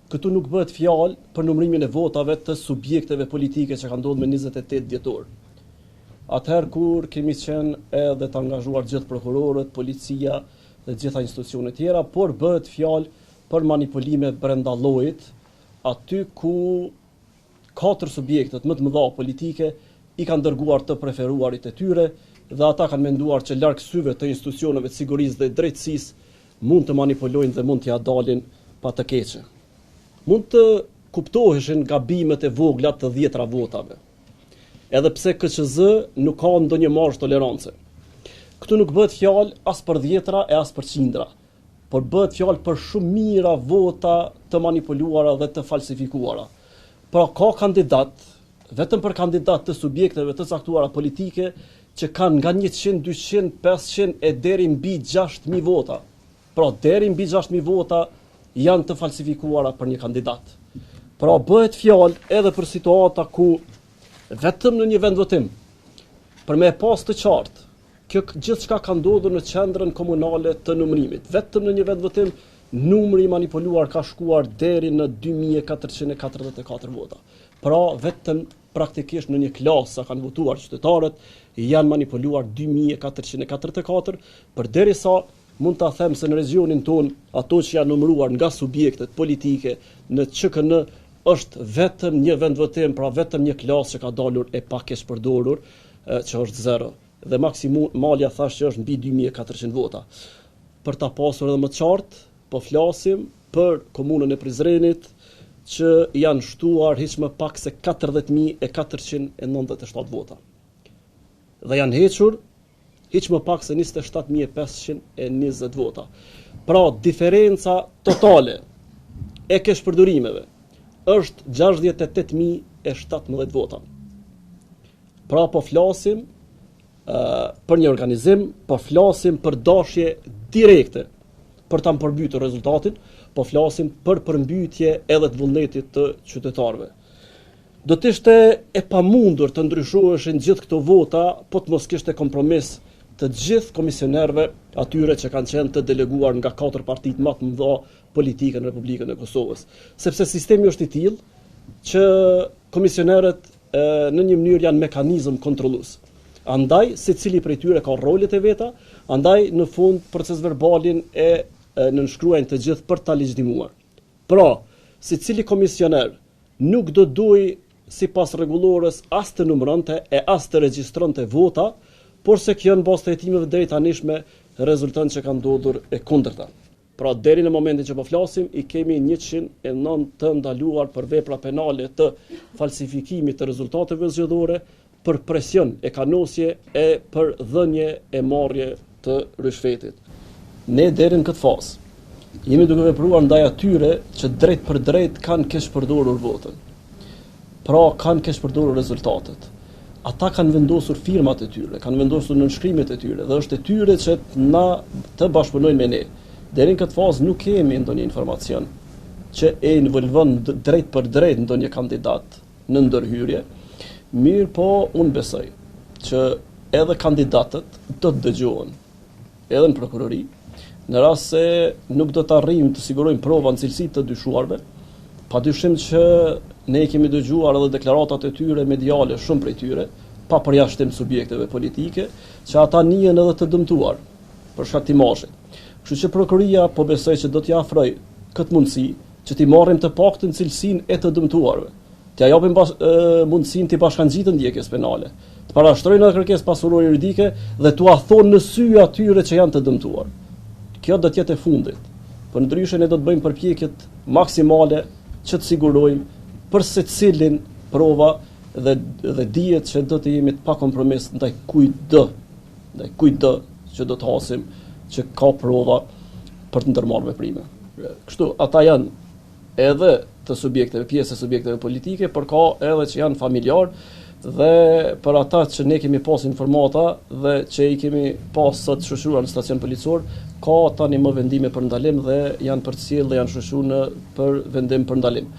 Këtu nuk bëhet fjalë për numërimin e votave të subjekteve politike që ka ndodhur me 28 dhjetor. Atëherë kur kemi qenë edhe të angazhuar gjithë prokurorët, policia dhe gjitha institucionet tjera, por bëhet fjalë për manipulime brenda llojit, aty ku katër subjektet më të mëdha politike i kanë dërguar të preferuarit e tyre dhe ata kanë menduar që larg syve të institucioneve të sigurisë dhe drejtësisë mund të manipulojnë dhe mund t'ia dalin pa të keqe. Mund të kuptoheshin gabimet e vogla të dhjetra votave. Edhe pse KQZ nuk ka ndonjë marzh tolerance. Këtu nuk bëhet fjalë as për dhjetra e as për qindra. por bëhet fjalë për shumë mijëra vota të manipuluara dhe të falsifikuara. Pra ka kandidat, vetëm për kandidat të subjekteve të caktuara politike që kanë nga 100, 200, 500 e deri mbi 6000 vota. Pra deri mbi 6000 vota janë të falsifikuara për një kandidat. Pra bëhet fjalë edhe për situata ku vetëm në një vendvotim, për me e pas të qartë, Kjo gjithçka ka ndodhur në qendrën komunale të numërimit. Vetëm në një vendvotim numri i manipuluar ka shkuar deri në 2444 vota. Pra vetëm praktikisht në një klasë sa kanë votuar qytetarët janë manipuluar 2444, përderisa mund ta them se në regjionin tonë ato që janë numëruar nga subjektet politike në QKN është vetëm një vendvotim, pra vetëm një klasë që ka dalur e pakeqpërdorur, që është zero dhe maksimalja thash që është mbi 2400 vota. Për ta pasur edhe më qartë, po flasim për komunën e Prizrenit që janë shtuar hiç më pak se 40.497 vota. Dhe janë hequr hiç më pak se 27.520 vota. Pra, diferenca totale e keqpërdorimeve është 68.017 vota. Pra po flasim për një organizim, po flasim për dashje direkte për ta përmbytur rezultatin, po flasim për përmbytje edhe të vullnetit të qytetarëve. Do të ishte e pamundur të ndryshoheshin gjithë këto vota, po të mos kishte kompromis të gjithë komisionerëve atyre që kanë qenë të deleguar nga katër partitë më të mëdha politike në Republikën e Kosovës. Sepse sistemi është i tillë që komisionerët në një mënyrë janë mekanizëm kontrollues. Andaj, secili prej tyre ka rolet e veta, andaj në fund procesverbalin e nënshkruajnë të gjithë për ta legjitimuar. Pra, secili komisioner nuk do duhej sipas rregullores as të numëronte e as të regjistronte vota, porse kjo në bazë të hetimeve deri tanishme rezulton që ka ndodhur e kundërta. Pra deri në momentin që po flasim i kemi 109 të ndaluar për vepra penale të falsifikimit të rezultateve zgjedhore, për presion e kanosje e për dhënie e marrje të ryshfetit. Ne deri në këtë fazë jemi duke vepruar ndaj atyre që drejtpërdrejt kanë keqpërdorur votën. Pra kanë keqpërdorur rezultatet. Ata kanë vendosur firmat e tyre, kanë vendosur nënshkrimet e tyre dhe është e tyre që na të bashkëpunojnë me ne. Deri në këtë fazë nuk kemi ndonjë informacion që e involvon drejtpërdrejt ndonjë kandidat në ndërhyrje. Mirëpo, unë besoj që edhe kandidatët do të dëgjohen edhe në prokurori, në rast se nuk do të arrijmë të sigurojmë prova në cilësi të dyshuarve, pa dyshim që ne i kemi dëgjuar edhe deklaratat e tyre mediale shumë prej tyre, pa përjashtim subjekteve politike, që ata nihen edhe të dëmtuar për shkak të imazhit. Kështu që prokuroria po besoj që do t'ia afrojë këtë mundësi që t'i marrim të paktën cilësinë e të dëmtuarve. T'ia japim bas, e, mundësinë t'i bashkangjiten ndjekjes penale, të parashtrojnë edhe kërkesë pasurore juridike dhe t'ua thonë në sy atyre që janë të dëmtuar. Kjo do të jetë e fundit. Përndryshe ne do të bëjmë përpjekjet maksimale që të sigurojmë për secilin prova dhe dhe dihet që do të jemi të pa kompromis ndaj kujtdo, ndaj kujtdo që do të hasim që ka prova për të ndërmarrë veprime. Kështu ata janë edhe të subjekteve, pjesë e subjekteve politike, por ka edhe që janë familjar dhe për ata që ne kemi pas informata dhe që i kemi pas sot shoqëruar në stacion policor, ka tani më vendime për ndalim dhe janë përcjellë dhe janë shoqëruar në për vendim për ndalim.